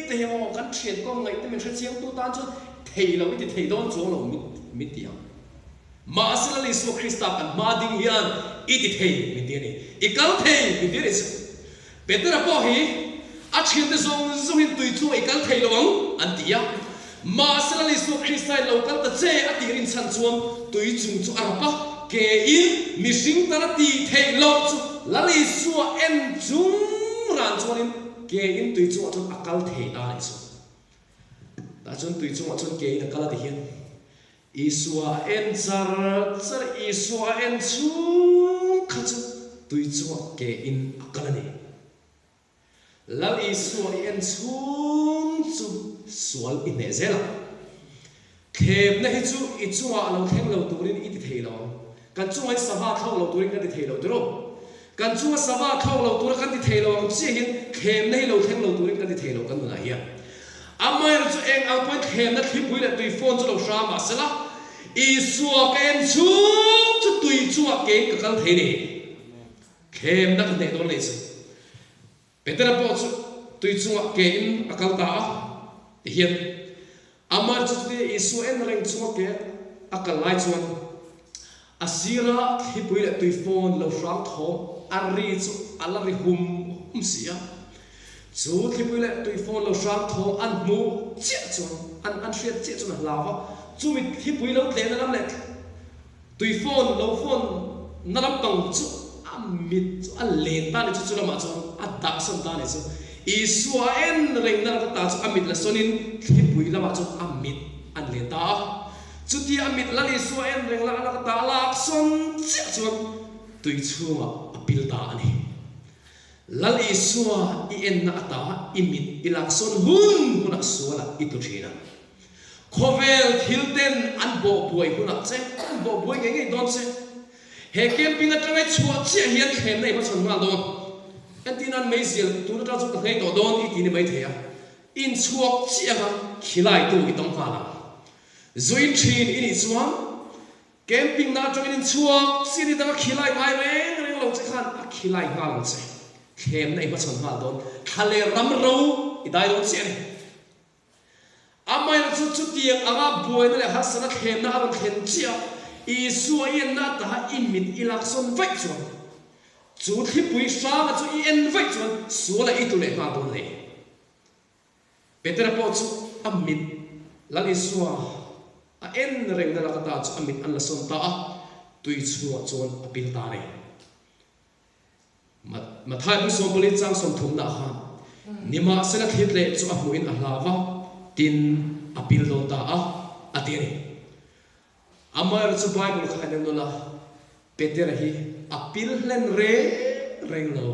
te hi maw kan thian kawng ngaih te min hrechiangtu tan chuan thei lo i ti thei dawn chuang lo min ti ang. Mahse Lal Isua Krista kan hma ding hian i ti thei min ti a ni. I kal thei min ti a ni chu. Petera pawh hi a thiante zawng zawngin tui chungah i kal thei lo ang an ti a. Mahse Lal Isua Krista in lo kal ta che a tih rinchhan chuan tui chung chu a rap a, ke in mihring tana tih theih loh chu Lal Isua en chung ran chuanin ke in tui chungah chuan a kal thei ta a nih chu. Tah chuan tui chungah chuan ke in a kal a ti hian Isua a en char char, Isua a en chhung kha chu tui chungah ke in a kal a ni. Lal Isua i en chhung chu sual i hneh zel ang. Thlemna hi chu i chungah lo thleng lo turin i ti thei lo ang. Kan chungah hi sava thlawk lo turin kan ti thei lo tiraw? Kan chunga sava thlawk lo tura kan ti thei lo ang chiahin thlemna hi lo thleng lo turin kan ti thei lo kan nunah hian. Amaherawh chu eng ang pawhin thlemna thlipui leh tui fawn chu lo hram mah sela, Isua ka en chhung chu tui chungah kein ka kal thei ni. Thlemna ka hneh dawn a nih chu. Petera pawh chu tui chungah kein a kal ta a, tihian Amaherawh chu chutia Isua en reng chunga ke a kal lai chuan a sira thlipui leh tui fawn lo hrang thawm a ri chu a la ri hum hum si a. Chu thlipui leh tui fawn lo hrang thawm an hmuh chiah chuan an an hriat chiah chuan a hlau a, chumi thlipui lo tlehna lam leh tui fawn lo fawn na lampang chu a mit chu a len ta ni chu chu lamah chuan a dah sawn ta ni chu. Isua a en reng na laka ta chu a mit la sawnin thlipui lamah chuan a mit an len ta a. Chutia a mit Lal Isua a en reng la laka ta a lak sawn chiah chuan tui chhungah a pil ta a ni. Lal Isua i enna ata i mit i lak sawn hun hunah sualah i tlu thin a. Khawvel thil ten an bawh buai hunah che an bawh buai ngei ngei dawn che. He camping atanga i chhuah chiah hian thlemna i hmachhawn nghal dawn. Entir nan meizial tun atang chu ka hnei tawh dawn i ti ni maithei a. In chhuak chiah anga khilaitu i tawng nghal ang. Zuin thin i nih chuan camping na atangin in chhuak chiah ni danga khilai ngai reng reng lo che khan a khilai nghal ang che. Thlemna i hmachhawn nghal dawn. Thla leh ram ro i dai dawn chiah a ni. Amaherawhchu chutiang anga buaina leh harsatna thlenna a rawn thlen chiah a. Isua i enna ata i mit i laksawn vaih chuan, chu thlipui hranga chu i en vaih chuan sualah i tlu leh nghal dawn le. Petera pawh chu a mit Lal Isua a en rengna lak ata chu a mit an la sawn ta a, tui chhungah chuan a pil ta a ni. Mathai bu 40 chang 30 ah khan, Nimahsela thlit leh chu a hmuhin a hlau va, tin a pil dawn ta a, a ti a ni. Amaherawhchu chu Bible kha en nawlh a, Petera hi a pil hlen reng reng lo,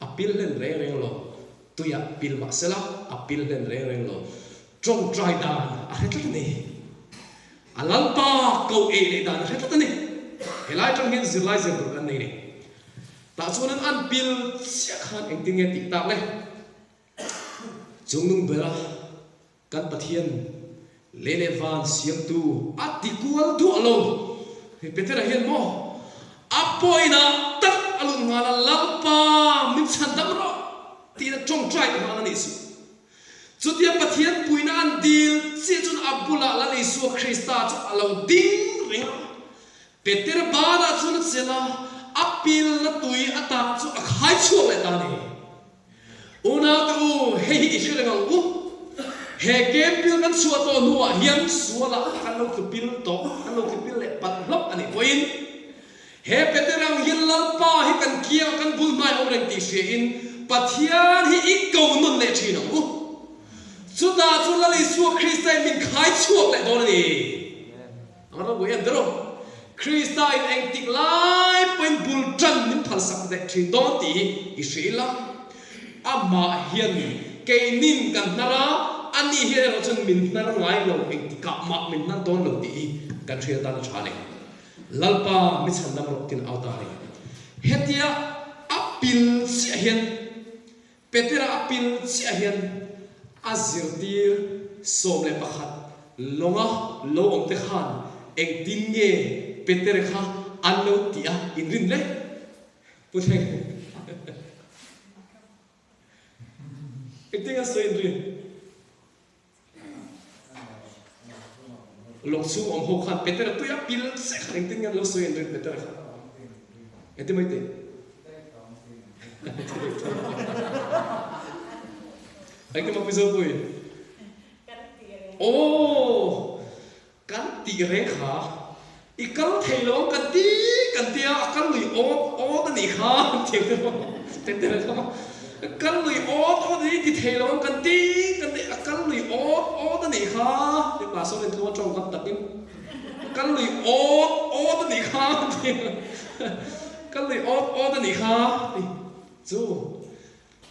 a pil hlen reng reng lo, tuiah pil mahsela a pil hlen reng reng lo, tawngtai dan a hre tlat a ni. A Lalpa ko ei leh dan a hre tlat a ni. Helai atang hian zirlai zir tur kan nei ni. Tah chuan an pil chiah khan engtin nge tih tak le? Chungnung bera Kan Pathian lei leh van siamtu a ti kual duah lo. Hei Petera hian maw a pawina tak a lut nghal a, Lalpa min chhan dam rawh tiin a tawngtai ta nghal a nih chu. Chutia Pathian puina an dil chiah chuan a bulah Lal Isua Krista chu a lo ding reng a. Petera banah chuan a chelh a, a pilna tui ata chu a khai chhuak leh ta a ni. Unaute u, hei hi i hre reng ang u. He campil kan chhuah tawh hnuah hian sualah kan lo tlu pil tawh, kan lo tlu pil leh palh hlauh a nih pawhin, he Peterang hian Lalpa hi kan kiangah kan bul hmai awm reng tih hriain Pathian hi i ko nawn leh thin ang u. Chutah chuan Lal Isua Krista in min khai chhuak leh dawn a ni. Ang ropui em deuh. Krista in engtik lai pawhin bul tan min phalsak leh thin dawn tih hi i hre ila. Amah hian keinin kan hnar a, ani hian erawh chuan min hnar ngai lo, engtikah mah min hnar dawn lo tih hi kan hriat atan a tha a ni. Lalpa mi chhandam rawh tin au ta a ni. Hetia a pil chiah hian Petera a pil chiah hian a zirtir 11 lawnga lo awm te khan engtin nge Petere kha an lo tih a inrin le? Pu Thleng Engtin nge an sawi inrin? Lawng chhung awm ho khan Petera tui a pil chiah khan engtin nge an lo sawi an rin Petera kha? Engtin mai teh? Engtin mak Mizo pui? Aw! Kan tih reng kha i kal thei lo ang kan ti kan tia a kal lui awt awt a nih kha tiang te pawh Petera kha kal lui awt awt a nih ti thei lo ang kan ti kan ti a kal lui awt awt a nih kha ti pastor in tlung a tawngkam takin kal lui awt awt a nih kha ti kal lui awt awt a nih kha ti chu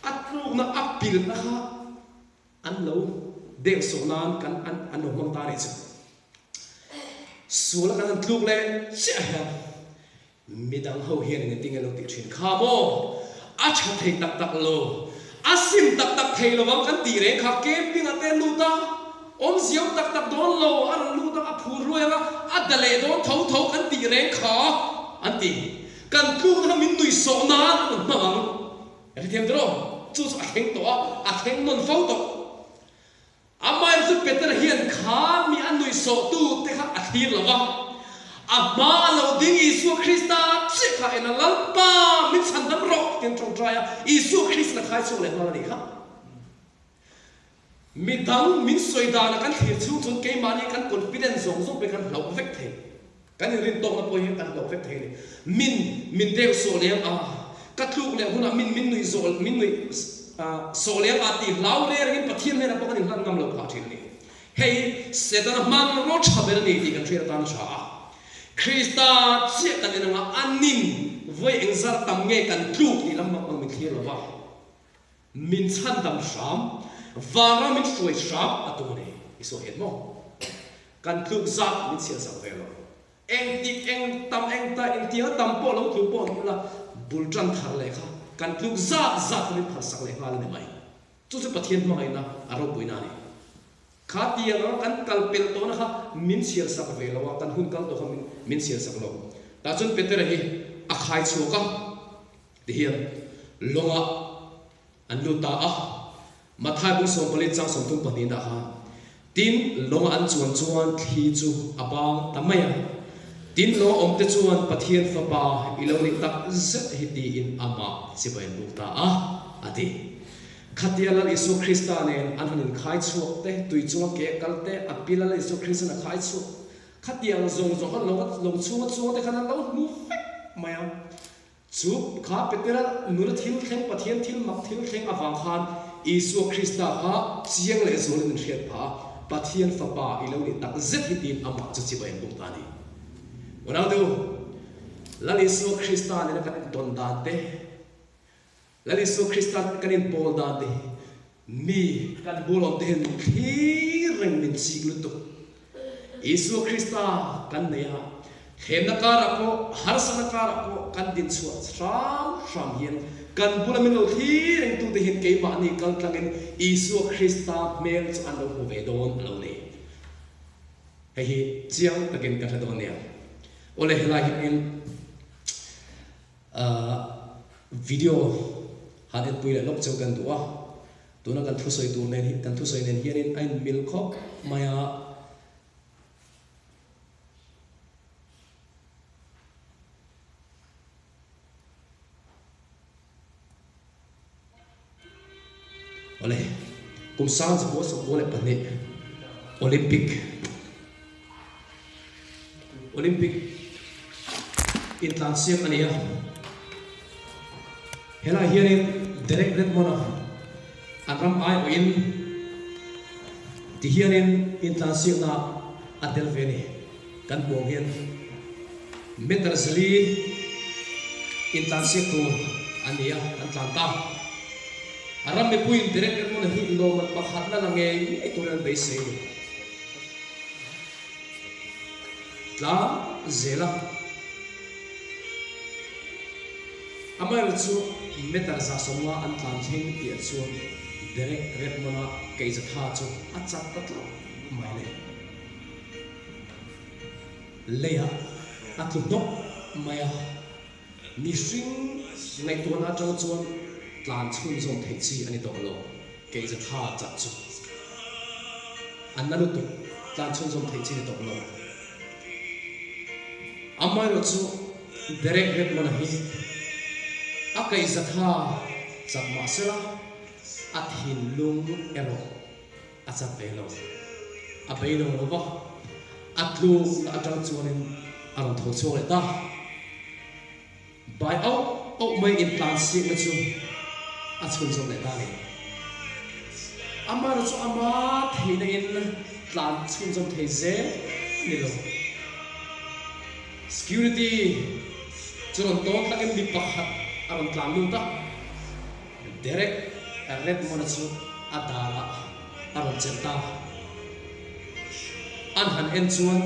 a tlukna a pilna kha An lo deuh sawh nan kan an an lo hmang ta nih chu. Sual a kan han tluk leh chiah hian midang ho hian eng engtin nge lo tih thin kha maw? A tha thei tak tak lo, a sim tak tak thei lo ang kan tih reng kha camping ah te a lut a, awmzia awm tak tak dawn lo, a rawn lut ang a phur luai ang a, a da leh dawn tho tho kan tih reng kha an ti. Kan tlukna kha min nuih sawh nan an rawn hmang ang. Ka hrethiam ta lo, chu chu a thleng tawh a, a thleng nawn fo tawh. Amaherawhchu chu Petera hian kha mi a nuihsawhtu te kha a thlir lo va, a hma a lo ding Isua Krista chiah kha en a, Lalpa, min chhandam rawh tiin tawngtai a, Isua Krista khai chhuak leh nghal a nih kha. Mi dang min sawi dana kan thlir chhung chuan keimahni kan confidence zawng zawng pawh hi kan hlauh vek thei. Kan inrin tawkna pawh hi kan hlauh vek thei a ni. Min min deuh sawh leng a, ka tluk leh hunah min min nuih zawh min nuih sawh leng a tih hlau reng rengin Pathian hnenah pawh kan inhlan ngam lo phah thin a ni. Hei Setana hmanraw tha ber a ni tih kan hriat atan a tha a. Krista chiah kan en anga a nin vawi engzar tam nge kan tluk tih lam bang min thlir lo va. Min chhandam hram, vanram min hruai hram a tum a ni. I sawi hian maw? Kan tluk zat min chhiar sak ve lo. Engtik eng tam eng ta engtiang a tam pawh lo tluk pawh ni ula, bul tan thar leh kha kan tluk zat zat kha min phal sak leh nghal a ni mai. Chu chu Pathian hmangaihna a ropuina a ni. Kha tiang anga kan kal pelh tawhna kha min chhiar sak ve lo a, kan hun kal tawh kha min chhiar sak lo. Tah chuan Petera hi a khai chhuak a. Tihian lawngah an lut ta a, Mathai bung 44 chang 32 nah khan, Tin, lawngah an chuan chuan thli chu a bang ta mai a. Tin lo awmte chuan Pathian Fapa i lo nih tak zet hi tiin amah chibai an buk ta a, a ti. Khatia Lal Isua Krista nen an han inkhai chhuak te, tui chunga ke a kal te, a pi Lal Isua Kristan a khai chhuak khatiang zawng zawng khan lawng lawng chhunga chuang te khan an lo hmu vek mai a. Chu kha Petera nuna thil thleng, Pathian thil mak thil thleng avang khan Isua Krista kha chiang leh zualin an hriat phah a, Pathian Fapa i lo nih tak zet hi tiin amah chu chibai an buk ta a ni. Unau deuh, Lal Isua Krista nena kan intawn dan te, Lal Isua Krista kan inpawl dan te hi mi kan bul awm te hian min thlir reng min chik lutuk. Isua Krista kan nei a, thlemna karah pawh, harsatna karah pawh kan dinchhuah hram hram hian kan bula min lo thlir rengtute hian keimahni kaltlangin Isua Krista hmel chu an lo hmu ve dawn a lo ni. Hei hi chiang takin ka hre dawn nia. Awle helai hianin video han enpui leh lawk cheu kan duh a, tuna kan thusawi tur nen hi kan thusawi nen hianin a inmil khawp mai a. Awle, kum sang zakua 92 Olympic Olympic intlansiak a ni a, helaiah hianin Derek Redmond-a an ram aiawhin tihianin intlansiakna a tel ve a ni. Kan hmuh ang hian meter zali intlansiak tur an ni a, an tlan ta. A ram mipuiin Derek Redmond-a hi lawmman pakhatna la ngei ngei turin an beisei a ni. Tlan zel a. Amaherawhchu meter 150 an tlan thleng tih ah chuan Derek Redmond-a keizatha chu a chak ta tlat mai le. Leiah a tlu hnawk mai a, mihring ngaihtuahna atang chuan tlan chhunzawm theih chi a ni tawh lo, keizatha chak chu a na lutuk, tlan chhunzawm theih chi a ni tawh lo. Amaherawhchu chu Derek Redmond-a hi a keizatha chak mahsela a thinlung erawh A chak ve lo. A beidawng lo va, a tlukna atang chuanin a rawn tho chhuak leh ta. Bai auh auh mai intlansiakna chu a chhunzawm leh ta a ni. Amaherawh chu ama theihna in tlan chhunzawm thei zel a ni lo. Security chu rawn tawn tlakin mi pakhat a rawn tlan lut a. Derek Redmond-a chu a darah a rawn chelh ta. An han en chuan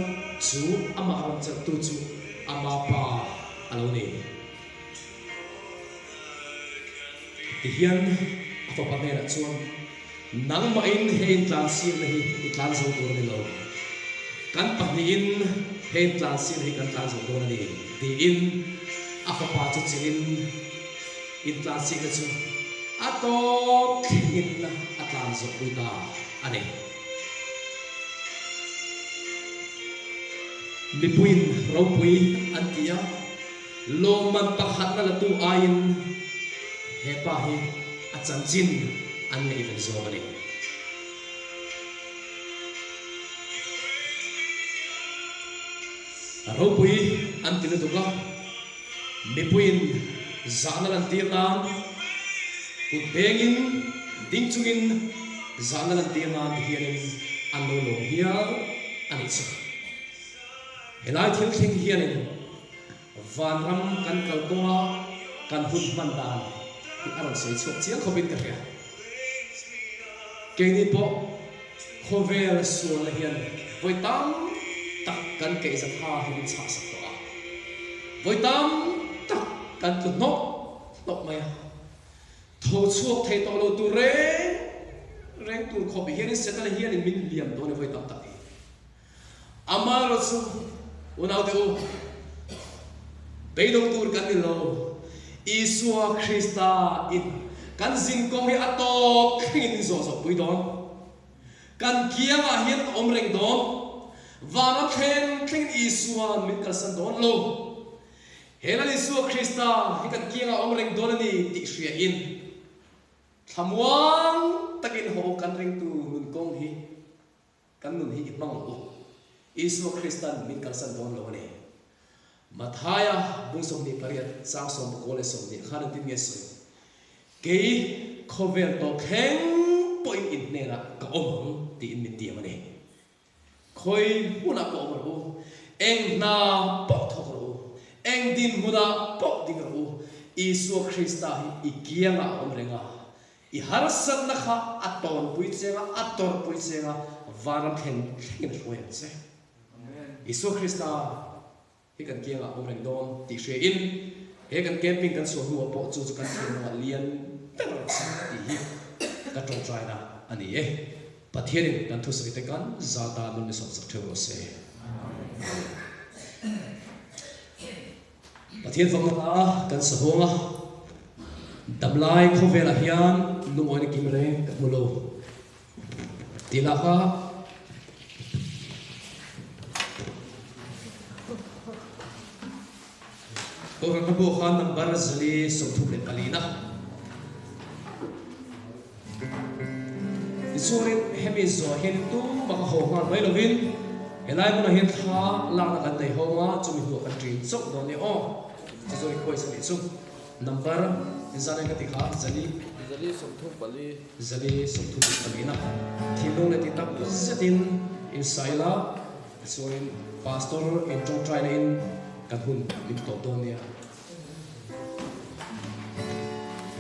chu amah rawn chelhtu chu ama pa a lo ni. Tihian a fapa hnenah chuan, Nangmahin he intlansiakna hi i tlan zo tur a ni lo. Kan pahnihin he intlansiakna hi kan tlan zo dawn a ni, tiin a fapa chu chelhin, Intlansiakna chu a tawp thlengin a tlan zawh pui ta a ni. Mipuiin ropui an ti a, lawmman pakhatna latu aiin he pa hi a chanchin an ngaihven zawk a ni. Ropui an ti lutuk a. Mipuiin zahna lantir nan kut bengin ding chungin zahna lantir nan ti hianin an lo lawm hial a nih chu. Helai thil thleng hianin vanram kan kal kawnga kan hun hman dan hi a rawn sawi chhuak chiang khawpin ka hria. Keini pawh khawvel sualna hian vawi tam tak kan keihzatha hi min chhahsak tawh a, vawi tam tak kan tlu hnawk hnawk mai a, tho chhuak thei tawh lo tur reng reng tur khawp hianin Setana hianin min liam dawn e vawi tam tak hi. Amaherawhchu unaute u, beidawng tur kan ni lo. Isua Krista in kan zinkawng hi a tawp thlengin min zawh zawh pui dawn. Kan kiangah hian a awm reng dawn. Vanram thleng thlengin Isua'n min kalsan dawn lo. He Lal Isua Krista hi kan kiangah a awm reng dawn a ni tih hriain thlamuang takin haw kan ringtu nun kawng hi kan nun hi i hmang ang u. Isua Krista'n min kalsan dawn lo a ni. Mathaia bung 28 chang 21 khan engtin nge sawi? Kei khawvel tawh thleng pawhin in hnenah ka awm ang tiin min tiam a ni. Khawi hmunah pawh awm rawh u, eng hna pawh thawk rawh u, eng dinhmunah pawh ding rawh u, Isua Krista hi i kiangah a awm reng a, i harsatna kha a tawnpui cheng a, a tawrhpui cheng a, vanram thleng thlengin a hruai ang che. Isua Krista hi kan kiangah a awm reng dawn tih hriain he kan camping kan chhuah hnuah pawh chu chu kan thiamnaah lian ber a sak tih hi ka tawngtaina a ni e. Pathianin kan thusawi te kan za tan nun ni sawmsak theuh rawh se. Pathian fakna hla kan sa hawng a, damlai khawvelah hian lungawina kim reng ka hmu lo. Tih lah kha Kohhran hla pawh khan number 434 na. Tichuanin hemi zawh hian tumah ka haw nghal mai lovin helai hmunah hian thla lakna kan nei hawng a, chumi hnuah kan ṭin chauh dawn nia aw. Chu chu request a nih chu. Number inzan en ka ti kha 400. 434. 434 na thinlung leh tih tak zetin insail a, tichuanin Pastor in tawngtaina in kan hun min tawp dawn nia.